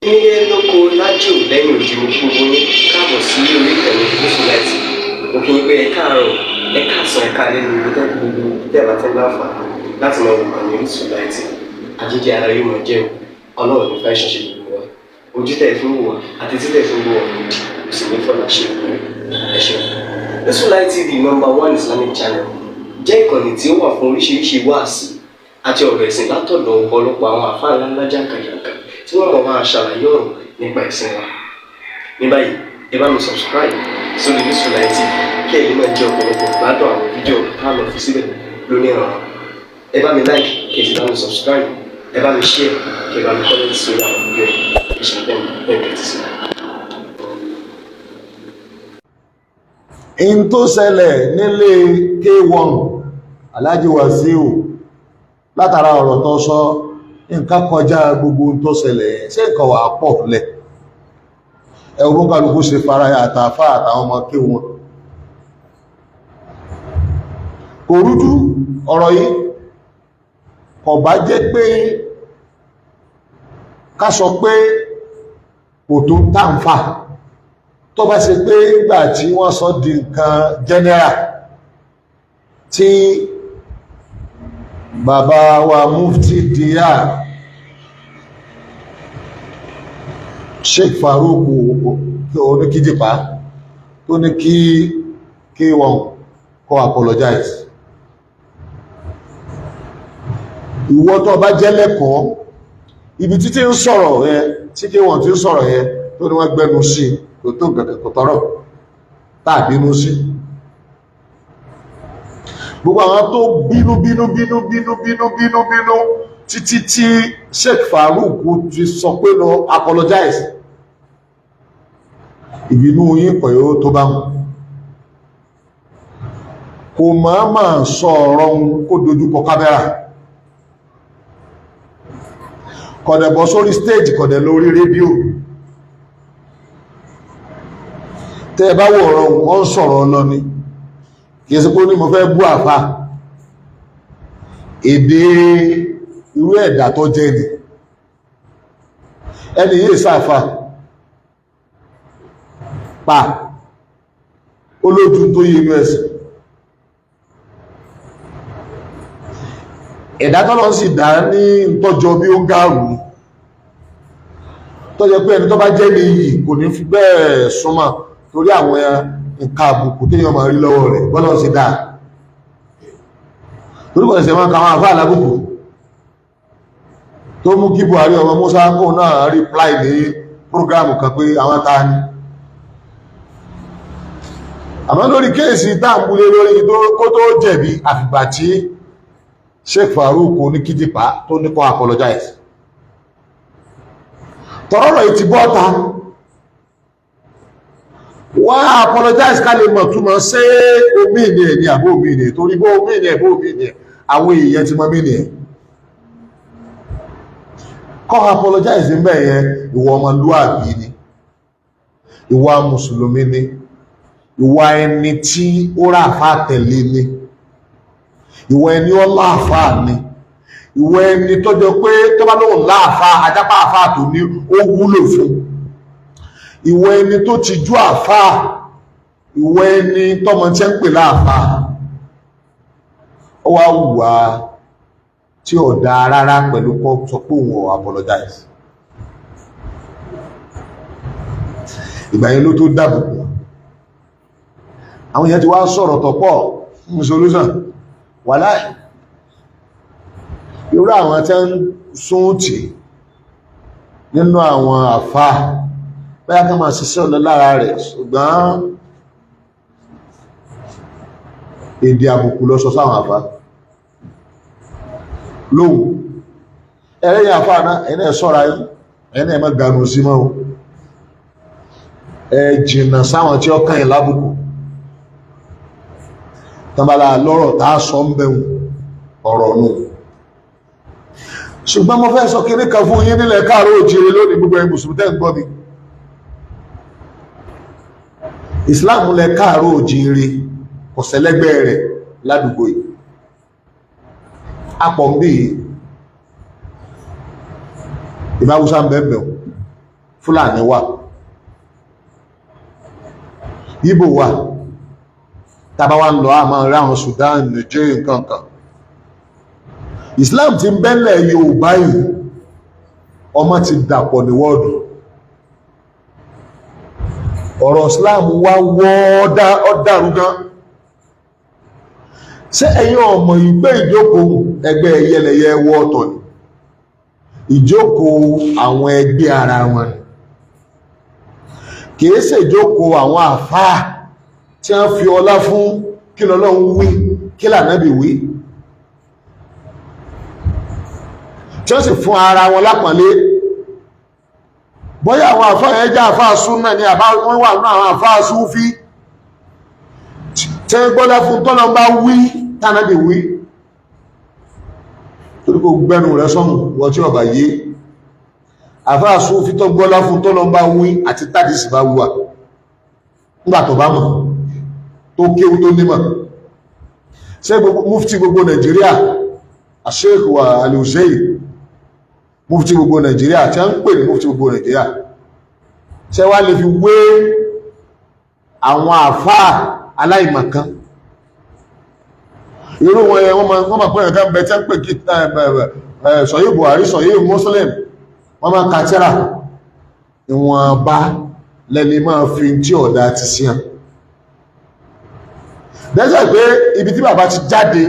Nílé lóko lájò lẹ́yìn odi, mo kí gbogbo yín káàbọ̀ sí orí ìkànnì Gúúsù Láìtì. Mo kí yín pé ẹ káàárọ̀, ẹ káàsán, ẹ káalẹ́ ní ibi tẹ́ gbogbo tẹ́ bá tẹ́ láǹfààní láti máa wò kàn ní Orísun Láìtì. Àjíjẹ ara yóò máa jẹun, Ọlọ́run ní fẹ́ ṣiṣẹ́ gbogbo wa. Ojú tẹ́ fi ń wò wá àti tí tẹ́ fi ń wò wá òdì kò sì ní fọlá ṣe ìpínlẹ̀. Ẹ ṣeun. Orísun Light TV, number one Islamic channel, jẹ́ ìkànnì tí ó wà fún oríṣiríṣi wáàsí àti ọ̀rọ̀ ẹ̀sìn látọ̀dọ̀ ọ̀pọ̀lọpọ̀ àwọn àfáà ńláńlá jàǹkàjàǹkà tí wọ́n mọ̀ máa ṣàlàyé ọ̀rọ̀ nípa ẹ̀sìn wa. Ní báyìí, ẹ bá mi subscribe sórí Orísun Light TV kí ẹ lè máa jẹ ọ̀pọ̀lọpọ̀ gbádùn àwọn fídíò tá a lọ fi síbẹ̀ lónìí ọ̀rọ̀. Ẹ bá mi like, kí ẹ sì bá mi subscribe, ẹ bá mi share, kí ẹ bá mi comment sórí àwọn fídíò yìí. Ẹ ṣe bẹ́ẹ̀ bẹ́ẹ̀ tẹ́tí sí. In tó ṣẹlẹ̀ nílé K1 Alhaji Wasiu látara ọ̀rọ̀ tó sọ, nǹkan kọjá gbogbo tó ṣẹlẹ̀. Ṣé nǹkan wà pọ̀ lẹ̀? Ẹ̀wọ̀n kálukú ṣe faraya, àtàfà àtàwọn ọmọ K1. Kò rújú ọ̀rọ̀ yìí. Kò bá jẹ́ pé ká sọ pé kò tó tàǹfà, tó bá ṣe pé ìgbà tí wọ́n sọ di nǹkan general tí bàbá wa Mufti Díyà Sheikh Farouk oníkíjìpá tó ní kí wọ́n kó apologize. Ìwọ tó bá jẹ́ lẹ́kọ̀ọ́ ibi títí ń sọ̀rọ̀ yẹn, tí kí wọ́n ti ń sọ̀rọ̀ yẹn, tó ní wọ́n gbẹnu sí kò tó gẹ̀gẹ̀ kò tọrọ tàbínú sí. Gbogbo àwọn tó bínú bínú bínú bínú bínú bínú bínú títí tí Sheikh Farouk ti sọ pé lọ apologize, ìbínú yín pẹ̀lú tó bá wọn kò máa máa sọ ọ̀rọ̀ ohun kó dojúkọ kámẹ́rà, kọ̀dẹ̀ bọ́ sórí stage, kọ̀dẹ̀ lórí rédíò. Tẹ́ ẹ bá wò ọ̀rọ̀ wọn, ń sọ̀rọ̀ ọlọ ni. Kìí sí pé ní mo fẹ́ bú àfá. Èdè irú ẹ̀dà tó jẹ́ ni ẹni yìí sáfà pa olójú tó yí inú ẹ̀sìn. Ẹ̀dá tọ́lọ́ sì dá ní tọ́jọ bí ó ń gáàrù ni, tọ́jọ pé ẹni tó bá jẹ́ ní iyì kò ní fi bẹ́ẹ̀ súnmọ́ torí àwọn nǹkan àbùkù téèyàn máa rí lọ́wọ́ rẹ̀. Bọ́lọ́ sí dáa torí kò ṣẹ̀ṣẹ̀ máa ka àwọn àfáà lábùkù tó mú kí Buhari ọmọ Musa kó náà reply ní prógrámù kan pé àwọn ta ni. Àmọ́ lórí kéèsì táàmúlé lórí kó tó jẹ̀bi, àfìgbà tí Sheikh Farouk oníkíjìpá tó ní kó apologize, tọ́rọ̀rọ̀ yìí ti bọ́ta, wọ́n apologize ká lè mọ̀ túmọ̀ ṣé omi ìní ẹ̀ ní àbó omi ìní ẹ̀, torí bó omi ìní ẹ̀, bó omi ìní ẹ̀, àwọn èèyàn ti mọ mí ní ẹ̀. Kọ́ apologize ń bẹ̀ yẹn. Ìwọ ọmọlúàbí ni, ìwà mùsùlùmí ni, ìwà ẹni tí ó rà àfáà tẹ̀lé ni, ìwọ ẹni ó láàfáà ni, ìwọ ẹni tó jọ pé tó bá lóun láàfáà, ajápá àfáà tó ní ó wúlò fún, ìwọ ẹni tó ti jú àfáà, ìwọ ẹni tọmọ tí ń pè láàfáà. Ó wá wùwà tí ò dáa rárá pẹ̀lú kó sọ pé òun ò apologize. Ìgbà yẹn ló tó dàbùkù. Àwọn èèyàn ti wá sọ̀rọ̀ tọ̀pọ̀ fún solution. Wàláì, irú àwọn tí ń sún tì nínú àwọn àfáà báyá ká máa ṣiṣẹ́ ọ̀nà lára rẹ̀, ṣùgbọ́n èdè àbùkù lọ sọ sáwọn àfáà lóhùn. Ẹ̀rẹ́yìn àfáà náà, ẹ̀yin náà ṣọ́ra yín, ẹ̀yin náà má ganu sí mọ́ o. Ẹ jìnnà sáwọn tí ó kàn yín lábùkù. Tàbálà lọ́rọ̀ tá a sọ ń bẹ̀rù ọ̀rọ̀ nù. Ṣùgbọ́n mo fẹ́ sọ kíní kan fún yín nílẹ̀ káàró òjìrè lónìí, gbogbo ẹ̀yin mùsùlùmí tẹ́ ń gbọ́ mi. Islam lẹ káàró òjìrè kò sẹ́lẹ́gbẹ́ rẹ̀ ládùúgbò yìí. Apọ̀ ń bí ìbáwúsá ń bẹ̀ẹ̀ bẹ̀ẹ̀. Fúlàní wà, Ìgbò wà, tàbá wà ń lọ àmọ́ ráwọn Sudan, Niger, nǹkan kan. Islam ti ń bẹ́lẹ̀ Yorùbá yìí, ọmọ ti dàpọ̀ ní wọ́ọ̀dù. Ọ̀rọ̀ Islam wá wọ́ọ́dá ọ̀dàrú gan. Ṣé ẹ̀yin ọmọ ìgbé ìjókòó ẹgbẹ́ yẹlẹyẹ wọ́ ọ̀tọ̀ ni? Ìjókòó àwọn ẹgbẹ́ ara wọn ni, kìí ṣe ìjókòó àwọn àfáà tí wọ́n fi ọlá fún kí lọ́lọ́run wí, kí lànábì wí, tí wọ́n sì fún ara wọn lápọ̀nlé. Bóyá àwọn àfáà yẹn jẹ́ àfáà súnà ni, àbá wọ́n wà nínú àwọn àfáà súfí tí wọ́n gbọ́lá fún tọ́lọ́ bá wí, tànábì wí. Torí kò gbẹ́nu rẹ̀ sọ́hùn wọ́n tí ọba yé àfáà súfí tó gbọ́lá fún tọ́lọ́ bá wí àti tàdísì bá wà nígbà tó bá mọ̀, tó kéwú, tó nímọ̀. Ṣé mufti gbogbo Nàìjíríà, Sheikh wa Al-Hussein, mufti gbogbo Nàìjíríà tí a ń pè ní mufti gbogbo Nàìjíríà, ṣé wá lè fi wé àwọn àfáà aláìmọ̀kan? Irú wọn yẹn, wọ́n máa pè nǹkan bẹ tí a ń pè kí sọ̀yí Buhari, sọ̀yí Muslim, wọ́n máa kàtírà ìwọ̀nba lẹ́ni máa fi tí ọ̀dà ti sí hàn. Dẹ́sẹ̀ pé ibi tí bàbá ti jáde,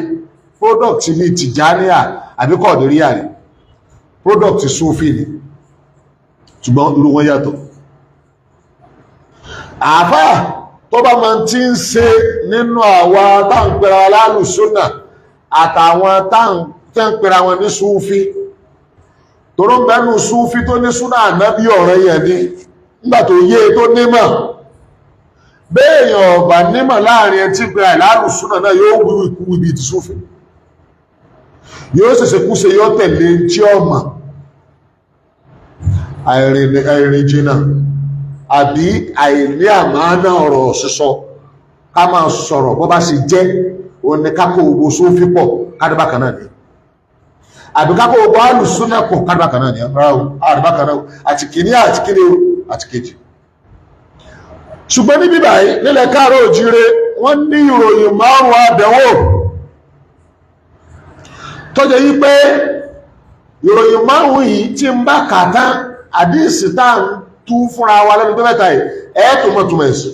product ní Tìjàníyà àbí Kọ̀dìríyà ni, product Súfì ni, ṣùgbọ́n irú wọn yàtọ̀. Àáfàá tó bá máa ti ń ṣe nínú àwa tá ń pera alálùsúnà àtàwọn tá ń pera wọn ní Súfì, toró ń bẹnu Súfì tó ní súnà ànábì ọ̀rẹ́ yẹn ni, nígbà tó yé tó nímọ̀. Béèyàn ọ̀bà nímọ̀ láàrin ẹtí pera ìlàlùsúnà náà, yóò wíwí kú ibi ti Súfì, yóò ṣẹ̀ṣẹ̀ kú ṣe, yóò tẹ̀lé tí ó mọ̀. Àìrìn jìnnà àbí àìní àmánà ọ̀rọ̀ sísọ, ká máa sọ̀rọ̀ bó bá ṣe jẹ́, òun ni ká kó gbogbo Súfì pọ̀ kádìbákan náà ni, àbí ká kó gbogbo alùsúnà pọ̀ kádìbákan náà ni. Rárá o, àdìbákan náà, àti kìíní àti kíni o àti kejì. Ṣùgbọ́n níbí báyìí nílẹ̀ káàró òjíire, wọ́n ní ìròyìn márùn-ún àdánwò tó jẹ́ yí pé ìròyìn márùn-ún yìí tí ń bá kà tán, àdíìsì tá à ń tú fúnra wa lẹ́nu tó mẹ́ta yìí, ẹ̀ tó mọ̀ túmọ̀ ẹ̀sìn.